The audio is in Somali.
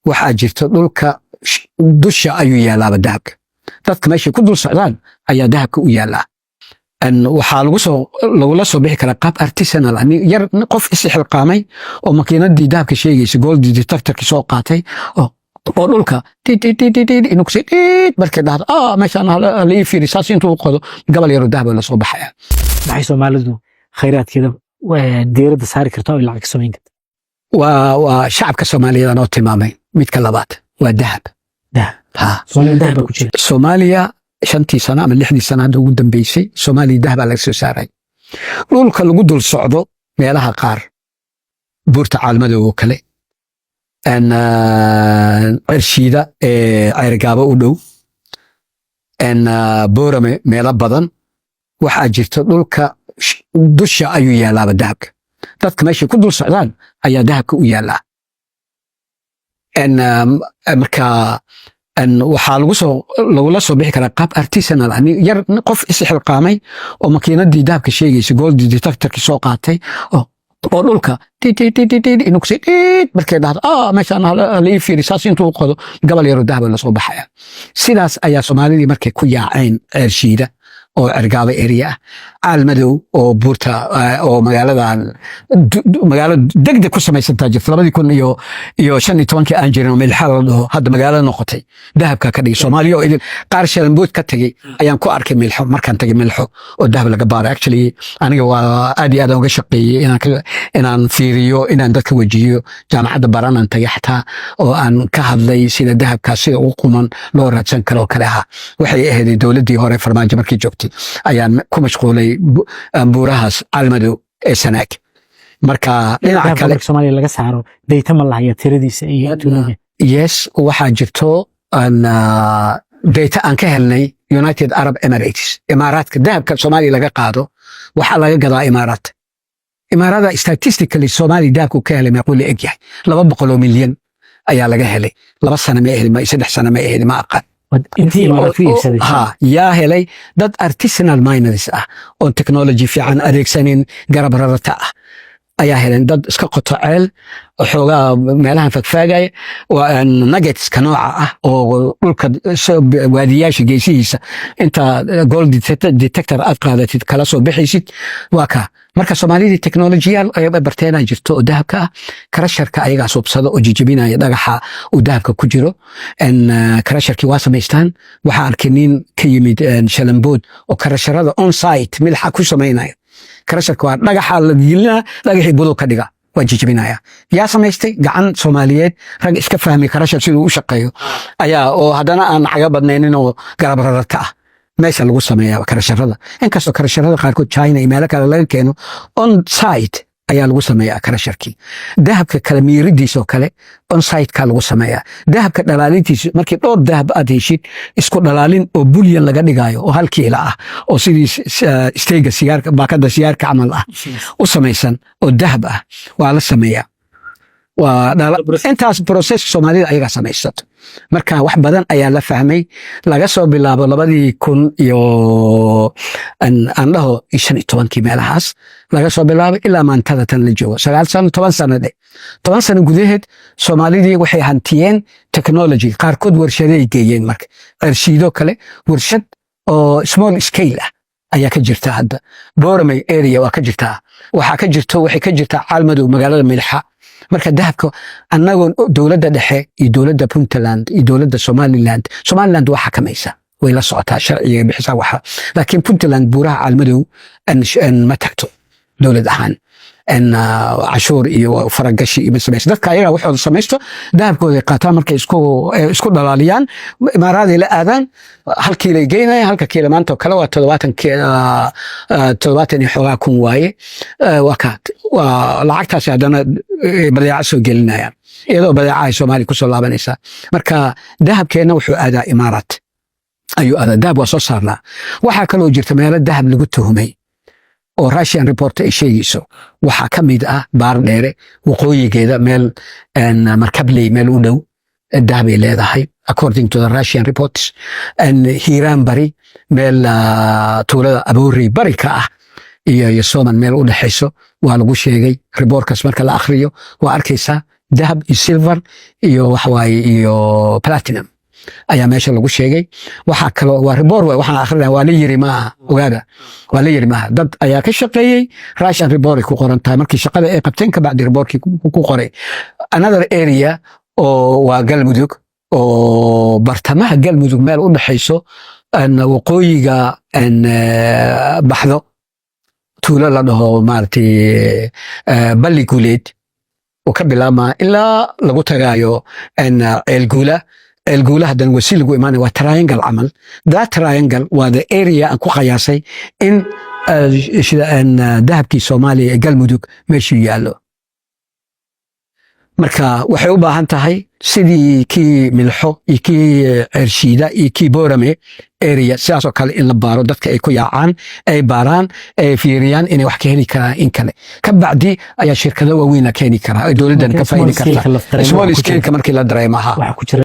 Waxaa jirta dhulka dusha ayuu yaalaaba dahabka. Dadka meeshay ku dul socdaan ayaa dahabka u yaalaa. Waxaa lagula soo bixi karaa qaab artisanal ah. Nin yar, qof isxilqaamay oo makiinadii dahabka sheegaysa, gold detectorki soo qaatay, oo dhulka ti ti ti ti ti inuu kusii dhiid markay dhahdo, meeshaan hala ii fiiri, saas intuu u qodo, gabal yaro dahab la soo baxaya. Maxay Soomaalidu khayraadkeeda diiradda saari kartaa oo lacag ka samayn karta? Waa shacabka Soomaaliyeed anoo tilmaamay. Midka labaad waa dahab. Dahab? Ha. Soomaalida dahab baa ku jira? Soomaaliya 5-tii sano ama 6-dii sano hadda ugu dambeysay, Soomaaliya dahabaa laga soo saaray. Dhulka lagu dul socdo meelaha qaar, buurta Caalmadow oo kale, Cershiida ee Ceyrgaabo u dhow, Boorame, meelo badan waxaa jirta dhulka dusha ayuu yaalaaba dahabka. Dadka meeshay ku dul socdaan ayaa dahabka u yaalaa. Marka waxaa lagula soo bixi karaa qaab artisanal ah. Nin yar, qof isxilqaamay oo makiinadii dahabka sheegaysa, gold detectorki soo qaatay, oo dhulka ti ti ti ti ti inuu kusii dhiid markay dhahdo, meeshaan hala ii fiiri, saas intuu u qodo, gabal yaro dahab la soo baxaya. Sidaas ayaa Soomaalidii markay ku yaaceen Ceershiida oo Cergaabo area ah, Caalmadow oo buurta oo magaaladan magaalo degdeg ku samaysantaa jirta 2015-kii aan jirin, oo Milxa la dhaho, hadda magaalada noqotay, dahabka ka dhigay Soomaaliya oo idin. Qaar Shalambood ka tegey ayaan ku arkay Milxo markaan tagay Milxo oo dahab laga baaray. Actually, aniga waa aad iyo aad aan uga shaqeeyey inaan fiiriyo, inaan dadka wajihiyo. Jaamacadda baranaan tagay xataa oo aan ka hadlay sida dahabkaas sida ugu quman loo raadsan karo oo kale ahaa. Waxay ahayd dowladdii hore, Farmaajo markii joogtay, ayaan ku mashquulay buurahaas Caalmadow ee Sanaag. Marka dhinaca dahabka kale marka Soomaaliya laga saaro, data ma lahaya tiradiisa iyo intuu leeyahay? Yes, waxaa jirto data aan ka helnay United Arab Emirates, Imaaraadka. Dahabka Soomaaliya laga qaado waxaa laga gadaa Imaaraat. Imaarada statistically Soomaaliya dahabku ka helay meequu la eg yahay? 200 milyan ayaa laga helay. 2 sano ma ahayd, 3 sano ma ahayd, ma aqaan. Intii Imaaraad ku iibsaday? Ha, yaa helay? Dad artisanal miners ah oon technology fiican adeegsanin, garab rarata ah ayaa heleen. Dad iska qoto ceel, xoogaa meelahan fagfaagaya, waa nuggetska nooca ah oo dhulka waadiyaasha geesihiisa inta gold detector aad qaadatid kala soo bixaysid. Waa ka marka Soomaalidii teknolojiyaal ay barteenaa jirto oo dahabka ah. Crusherka ayagaa suubsada oo jijibinaya dhagaxa uu dahabka ku jiro. Crusherkii waa samaystaan. Waxaa arkay nin ka yimid Shalambood oo crusherada on site milxa ku samaynaya. Crusherka waa dhagaxa la gelinaa, dhagaxii budow ka dhiga, waa jijibinaya. Yaa samaystay? Gacan Soomaaliyeed, rag iska fahmay crusher siduu u shaqeeyo ayaa, oo haddana aan caga badnaynin oo garab rarata ah, meesha lagu sameeya crusherada. Inkastoo crusherada qaarkood China iyo meelo kale laga keeno, on site ayaa lagu sameeyaa crusherkii. Dahabka kale miiridiisoo kale on siteka lagu sameeyaa. Dahabka dhalaalintiisa, markii dhowr dahab aad heshid, isku dhalaalin oo bullion laga dhigayo oo hal kiila ah, oo sidii steyga sigaarka, baakada sigaarka camal ah u samaysan oo dahab ah, waa la sameeyaa. Waa intaas process Soomaalida ayagaa samaysato. Marka wax badan ayaa la fahmay laga soo bilaabo labadii kun iyo aan dhaho 15-kii meelahaas laga soo bilaabo ilaa maantada tan la joogo, 9 sano, 10 sano dhe. 10 sano gudaheed Soomaalidii waxay hantiyeen technology. Qaarkood warshaday geeyeen. Marka Cershiido kale warshad oo small scale ah ayaa ka jirta hadda. Borame area waa ka jirtaa, waxaa ka jirto, waxay ka jirtaa Caalmadow, magaalada Milxa. Marka dahabka annagoon dowladda dhexe iyo dowladda Puntland iyo dowladda Somaliland, Somaliland waa xakamaysa, way la socotaa, sharciga bixisaa waxa, laakiin Puntland buuraha Caalmadow ma tagto dowlad ahaan. Cashuur iyo faragashi iyo ma samaysto. Dadka ayaga waxooda samaysto, dahabkooda qaataan. Markay isku dhalaaliyaan, Imaaraaday la aadaan. Hal kiilay geynayaan. Halka kiila maanta oo kale waa 70 iyo xoogaa kun waaye. Waa ka waa lacagtaasi haddana badeeca soo gelinayaan, iyadoo badeeca ay Soomaaliya kusoo laabanaysaa. Marka dahabkeenna wuxuu aadaa Imaaraat ayuu aadaa. Dahab waa soo saarnaa. Waxaa kaloo jirta meelo dahab lagu tuhumay oo Russian report ay sheegayso. Waxaa ka mid ah Baar Dheere waqooyigeeda, meel Markabley meel u dhow, dahabay leedahay according to the Russian reports. Hiiraan bari, meel tuulada Aboorey bari ka ah iyo Soman meel u dhexayso, waa lagu sheegay. Reportkaas marka la akhriyo waa arkaysaa. Dahab iyo silver iyo waxawaaye iyo platinum ayaa meesha lagu sheegay. Waxaa kaloo waa report waay, waxaan akrinaya waa la yiri maaha, ogaada, waa la yiri maaha. Dad ayaa ka shaqeeyey, Russian report ay ku qoran tahay. Markii shaqada ay qabteen ka bacdi reportkii ku qoray. Another area oo waa Galmudug, oo bartamaha Galmudug meel u dhexayso waqooyiga baxdo, tuulo la dhaho maaragtay Balli Guuleed oo ka bilaabma ilaa lagu tagaayo Ceelguula. Ceelguula haddana wasi lagu imaanaya, waa triangle camal. That triangle waa the area aan ku qayaasay in dahabkii Soomaaliya ee Galmudug meeshuu yaallo. Marka waxay u baahan tahay sidii kii Milxo iyo kii Ceershiida iyo kii Boorame area, sidaasoo kale in la baaro, dadka ay ku yaacaan, ay baaraan, ay fiiriyaan inay wax ka heli karaan in kale. Ka bacdi ayaa shirkado waaweyn la keeni karaa, ay dowladdan ka Marka small faa'iidi kartaa. scale-ka la dareemo Small waxa ku jira. scale-ka markii la dareemaha waxa ku jira.